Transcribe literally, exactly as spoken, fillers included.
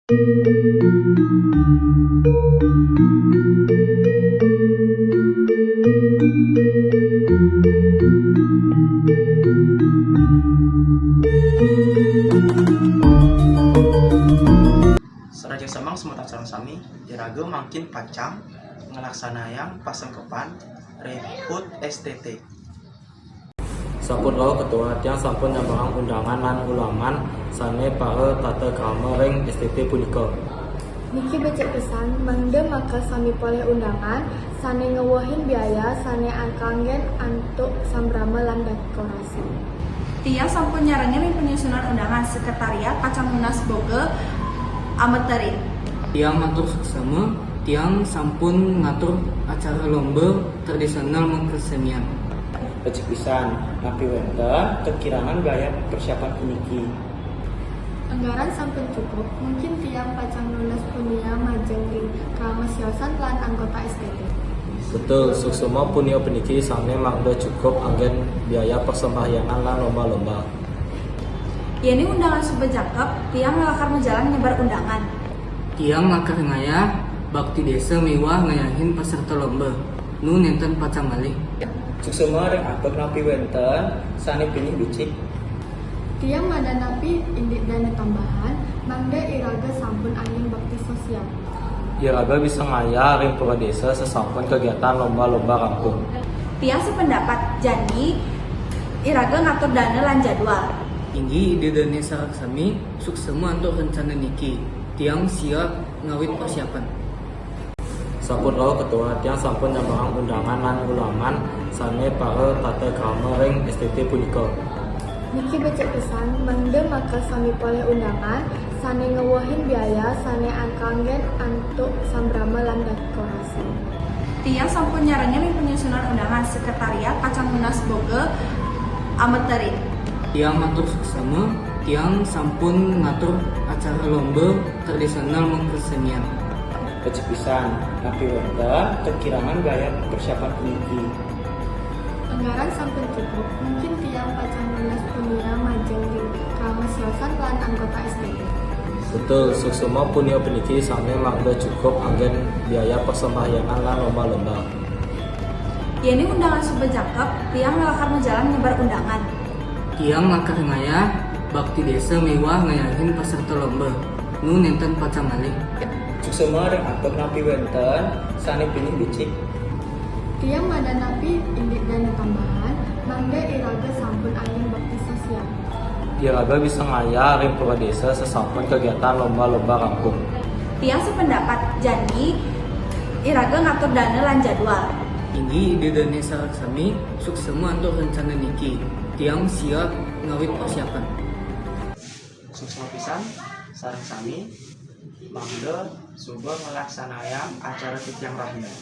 Sareng semeng semeton sareng sami, iraga mangkin pacang nglaksanayang pasengkepan ring HUT S T T. Sampun rauh ketua, tiang sampun nyamperang undangan lan uleman sane para tata krama ring S T T punika. Niki becik pisan, mangda maka sami polih undangan sane ngewehin biaya sane kanggen antuk sambrama lan dekorasi. Tiang sampun nyarengin ring penyusunan undangan, sekretariat pacang nunas boga ameterin. Tiang matur suksema, tiang sampun ngatur acara lomba tradisional mengkesenian. Becik pisan, napi wenten kekirangan biaya persiapan puniki? Anggaran sampun cukup, mungkin tiang pacang nunas punia majeng ring krama siosan lan anggota S T T. Betul, suksema punia puniki sane mangda cukup anggen biaya persembahyangan lan lomba-lomba. Yening undangan suba jangkep, tiang lakar majalan nyebar undangan. Tiang lakar ngayah bakti desa miwah ngayahin peserta lomba. Nu nenten pacang malih. Suksema ring antuk napi wenten sane pinih becik? Tiang madan napi indik dana tambahan, mangda iraga sampun anggen bakti sosial. Iraga bisa ngayah ring pura desa sasampun kegiatan lomba-lomba rampung. Tiang sependapat, jani iraga ngatur dana lan jadwal. Inggih Ida Dane sareng sami, suksema antuk rencana niki. Tiang siap ngawit persiapan. Sampun rauh ketua, tiang sampun nyamperang undangan lan uleman sane para tata krama ring S T T punika. Niki becik pisan, mangda maka sami polih undangan sane ngewehin biaya sane kanggen antuk sambrama lan dekorasi. Tiang sampun nyarengin ring penyusunan undangan, sekretariat pacang nunas boga ameterin. Tiang matur suksema, tiang sampun ngatur acara lomba tradisional mengkesenian. Becik pisan, napi wenten kekirangan biaya persiapan puniki? Anggaran sampun cukup, mungkin tiang pacang nunas punia majeng ring krama siosan lan anggota S T T. Betul, suksema punia puniki sane mangda cukup anggen biaya persembahyangan lan lomba-lomba. Yening undangan suba jangkep, tiang lakar majalan nyebar undangan. Tiang lakar ngayah bakti desa miwah ngayahin peserta lomba. Nu nenten pacang malih. Suksema ring antuk napi wenten sane pinih becik? Tiang madan napi indik dana tambahan, mangda iraga sampun anggen bakti sosial. Iraga bisa ngayah ring pura desa sasampun kegiatan lomba-lomba rampung. Tiang sependapat, jani iraga ngatur dana lan jadwal. Inggih Ida Dane sareng sami, suksema antuk rencana niki. Tiang siap ngawit persiapan. Suksma pisan sareng sami, mangda suba nglaksanayang acara titiang rahina.